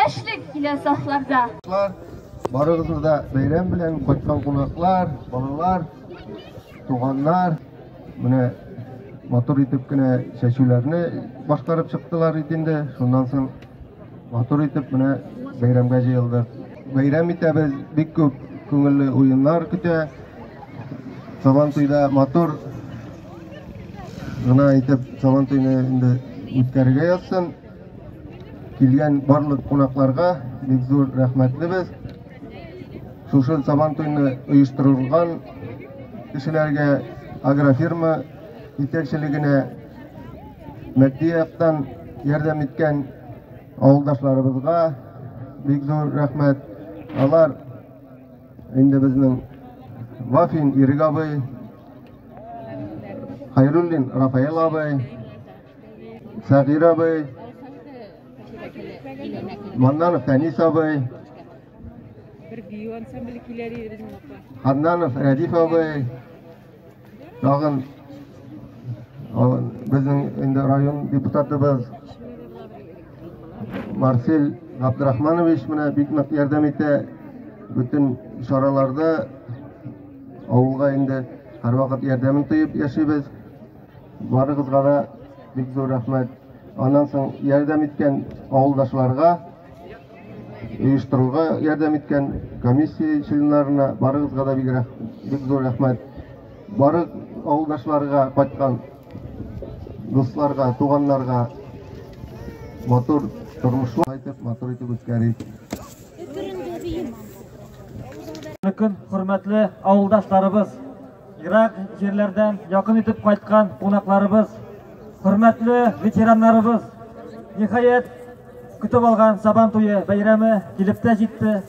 Яшьлек килә сафларда. Барыгызны да бәйрәм белән, кайткан кунаклар, балалар, туганнар, менә матур итеп кенә чәчүләрне башкарып чыктылар бит инде. Шуннан соң матур итеп менә бәйрәмгә җыелдык. Бәйрәм итәбез, бик күп күңелле уеннар көтә. Сабантуйда матур гына итеп Сабантуйны инде үткәрергә язсын. Килгән барлык кунакларга бик зур рәхмәтлебез. Шушы Сабантуйны оештырылган кешеләргә, агрофирма җитәкчелегенә, матди яктан ярдәм иткән авылдашларыбызга бик зур рәхмәт. Алар инде безнең Вафин Ирек абый, Хайруллин Рафаэл абый, Сәгыйр абый, Маннанов Фәнис абый, Ханнанов Рәдиф абый, тагын безнең инде район депутатыбыз Марсель Габдрахманович менә бик нык ярдәм итә бөтен чараларда, авылга инде һәрвакыт ярдәмен тоеп яшибез. Барыгызга да бик зур рәхмәт. Аннан соң ярдәм иткән авылдашларга, оештыруга ярдәм иткән комиссия членнарына барыгызга да бик, бик зур рәхмәт. Бары авылдашларга, кайткан дусларга, туганнарга матур тормышлар итеп, матур итеп үткәрик. Көн, хөрмәтле авылдашларыбыз, ерак җирләрдән якын итеп кайткан кунакларыбыз, хөрмәтле ветераннарыбыз, ниһаять, көтеп алган Сабан туе бәйрәме килеп тә җитте.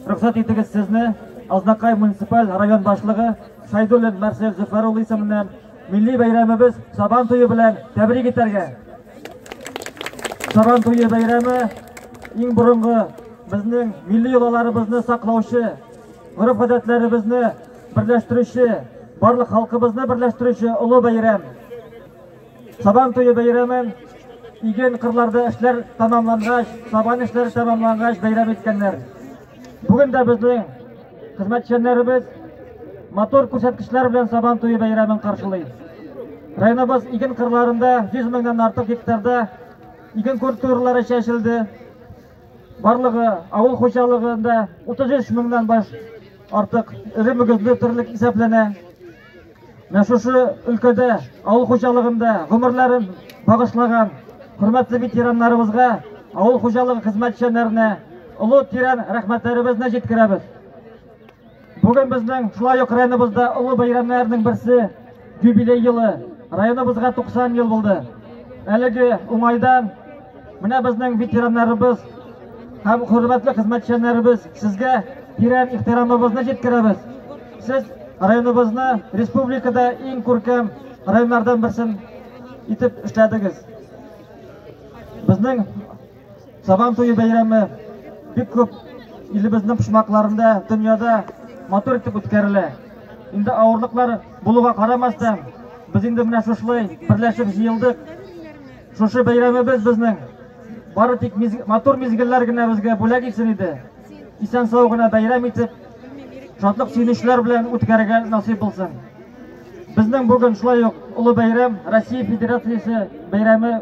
Рөхсәт итегез сезне Азнакай муниципаль район башлыгы Шайдуллин Марсель Зөфәр улы исеменнән милли бәйрәмебез Сабан туе белән тәбрик итәргә. Сабан туе бәйрәме иң борынгы безнең милли йолаларыбызны саклаучы, гореф-гадәтләребезне берләштерүче, барлык халкыбызны берләштерүче олы бәйрәм. Сабан туе бәйрәмен иген кырларда эшләр тәмамлангач, сабан эшләре тәмамлангач бәйрәм иткәннәр. Бүген дә безнең хезмәтчәннәребез матур күрсәткечләр белән Сабан туе бәйрәмен каршылый. Районыбыз иген кырларында 100 меңнән артык гектарда иген культуралары чәчелде. Барлыгы авыл хуҗалыгында 33 меңнән баш артык эре мөгезле терлек исәпләнә. Менә шушы өлкәдә, авыл хуҗалыгында гомерләрен багышлаган хөрмәтле ветераннарыбызга, авыл хуҗалыгы хезмәтчәннәренә олы тирән рәхмәтләребезне җиткерәбез. Бүген безнең шулай ук районыбызда олы бәйрәмнәрнең берсе юбилей елы. Районыбызга 90 ел булды. Әлеге уңайдан менә безнең ветераннарыбыз һәм хөрмәтле хезмәтчәннәребез сезгә тирән ихтирамыбызны җиткерәбез. Сез районыбызны республикада иң күркәм районнардан берсен итеп эшләдегез. Безнең Сабан туе бәйрәме бик күп илебезнең почмакларында, дөньяда матур итеп үткәрелә. Инде авырлыклар булуга карамастан, без инде менә шушылай берләшеп җыелдык. Шушы бәйрәмебез безнең бары тик матур мизгелләр генә безгә бүләк итсен иде. Исән-сау гына бәйрәм итеп, шатлык сөенечләр белән үткәрергә насыйп булсын. Безнең бүген шулай ук олы бәйрәм, Россия Федерациясе бәйрәме.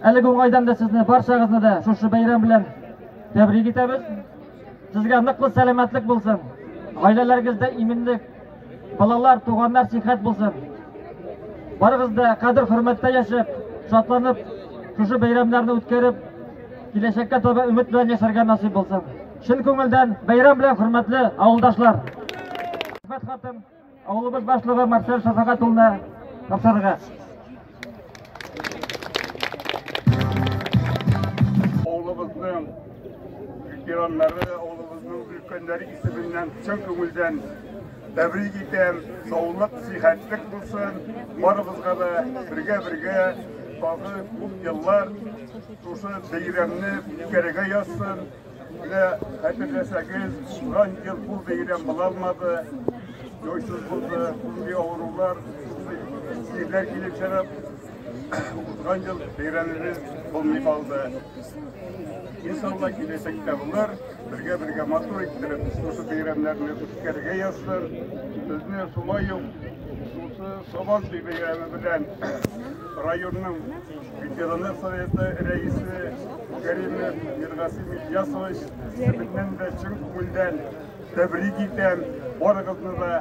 Әлеге уңайдан да сезне барчагызны да шушы бәйрәм белән тәбрик итәбез. Сезгә ныклы сәламәтлек булсын. Гаиләләрегездә иминлек, балалар, туганнар сихәт булсын. Барыгыз да кадер-хөрмәттә яшәп, шатланып, шушы бәйрәмнәрне үткәреп, киләчәккә таба өмет белән яшәргә насыйп булсын. Чын күңелдән бәйрәм белән, хөрмәтле авылдашлар. Рәхмәт хатын авылыбыз башлыгы Марсель Шәфәгать улына тапшырырга. Авылыбызның ветераннары, авылыбызның өлкәннәре исеменнән чын күңелдән тәбрик итәм. Саулык, сихәтлек булсын. Барыбызга да бергә-бергә тагы күп еллар шушы бәйрәмне үткәрергә язсын. Менә хәтерләсәгез, узган ел бу бәйрәм була алмады. Җайсыз булды, шундый авырулар, шундый чирләр килеп чыгып. Узган ел бәйрәмебез булмый калды. Иншалла киләчәктә булыр. Бергә-бергә матур иттереп шушы бәйрәмнәрне үткәрергә язсын. Безне шулай ук шушы Сабантуй бәйрәме белән районның ветераннар советы рәисе Кәримов Миргасим Ильясович исеменнән дә чын күңелдән тәбрик итәм барыгызны да.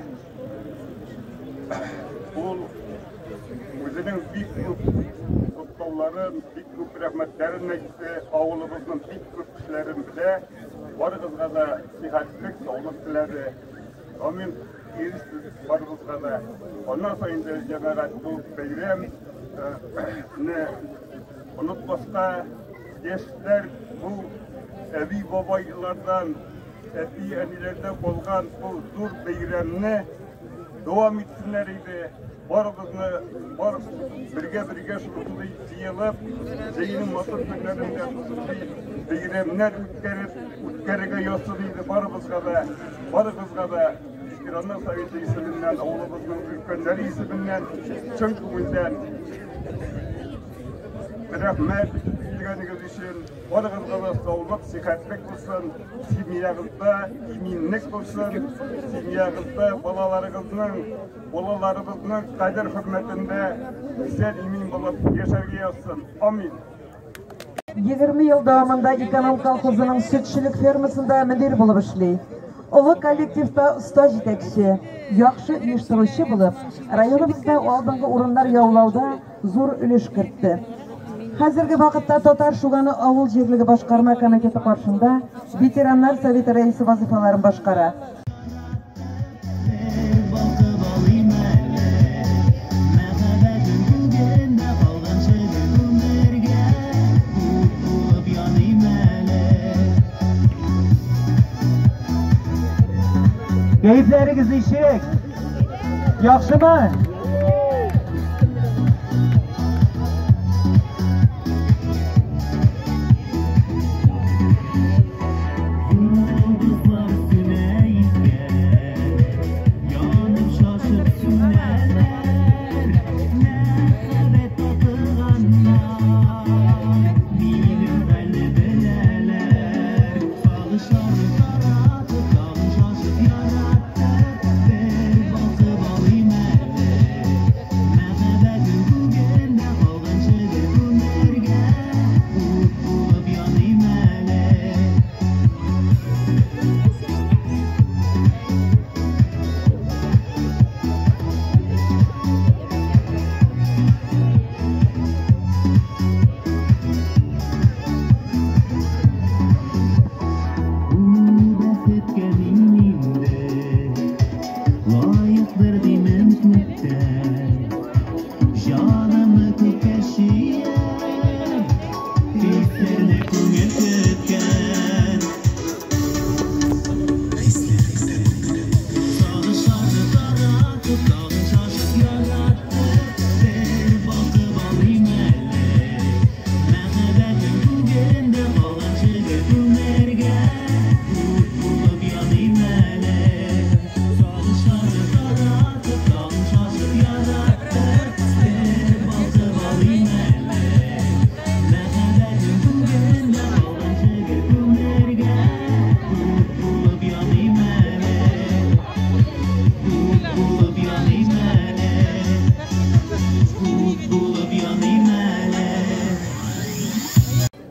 Ул үзенең бик күп котлауларын, бик күп рәхмәтләрен әйтте, авылыбызның бик күп кешеләрен белә. Барыгызга да сихәтлек, саулык теләде. Амин, ирешсез барыгызга да. Аннан соң инде җәмәгать бу бәйрәмне онытмаска, яшьләр бу әби-бабайлардан, әти-әниләрдән калган бу зур бәйрәмне дәвам итсеннәр иде. Барыбызны бар бергә-бергә шушындый җыелып, җәйнең матур көннәрендә шушындый бәйрәмнәр үткәреп, үткәрергә язсын иде барыбызга да, барыгызга да ветераннар советы исеменнән, авылыбызның өлкәннәре исеменнән чын күңелдән рәхмәт килгәнегез өчен. Барыгызга да саулык, сихәтлек булсын, семьягызда иминлек булсын, семьягызда балаларыгызның, балаларыбызның кадер хөрмәтендә исән имин булып яшәргә язсын. Амин. 20 ел дәвамында Эконом колхозының сөтчелек фермасында мөдир булып эшли. Олы коллективта оста җитәкче, яхшы оештыручы булып, районыбызда алдынгы урыннар яулауда зур өлеш кертте. Хәзерге вакытта Татар Шуганы авыл җирлеге башкарма комитеты каршында ветераннар советы рәисе вазифаларын башкара. Кәефләрегез ничек? Яхшымы?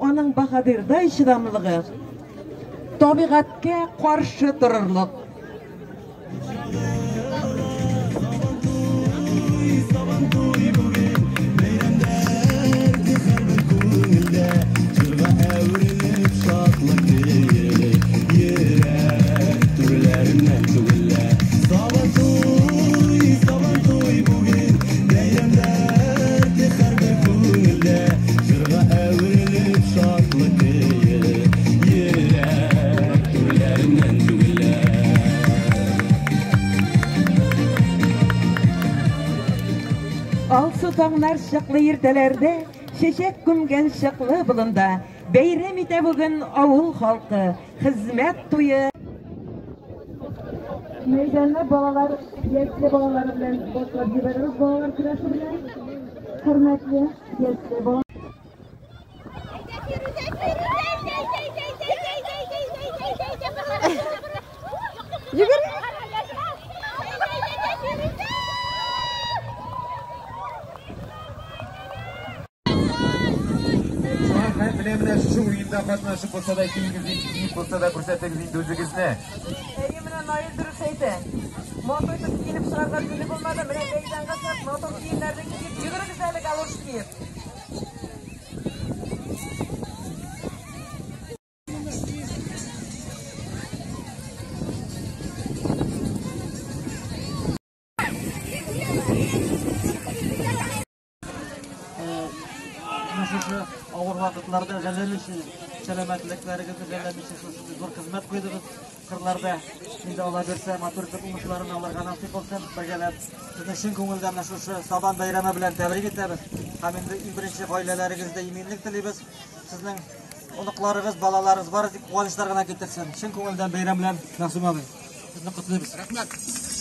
Аның баһадирдай чыдамлыгы табигатькә каршы торырлык. Алсу таңнар чыклы иртәләрдә, чәчәк күмгән чыклы болында, бәйрәм итә бүген авыл халкы, хезмәт туе. Мәйданны балалар, яшьле балалар белән башлап җибәрәбез, балалар көрәше белән. Хөрмәтле яшьле бала. Йөгер! Менә шушы уенда катнашып булса да, киемегезне киеп булса да күрсәтегез инде үзегезне. Әйе, менә Наил дөрес әйтә. Матур итеп киенеп чыгарга көне булмады. Менә мәйданга чыгып, матур киемнәрне киеп, йөгерегез әле галош киеп. Менә шушы авыр вакытларда жәлләмичә, сәламәтлекләрегезне жәлләмичә шушы зур хезмәт куйдыгыз кырларда. Инде Алла бирсә, матур итеп уңышларын алырга насыйп булсын. Бергәләп сезне чын күңелдән менә шушы Сабан бәйрәме белән тәбрик итәбез. Һәм инде иң беренче гаиләләрегездә иминлек телибез. Сезнең оныкларыгыз, балаларыгыз бары тик куанычлар гына китерсен. Чын күңелдән бәйрәм белән, Мәгъсүм абый. Сезне котлыйбыз. Рәхмәт.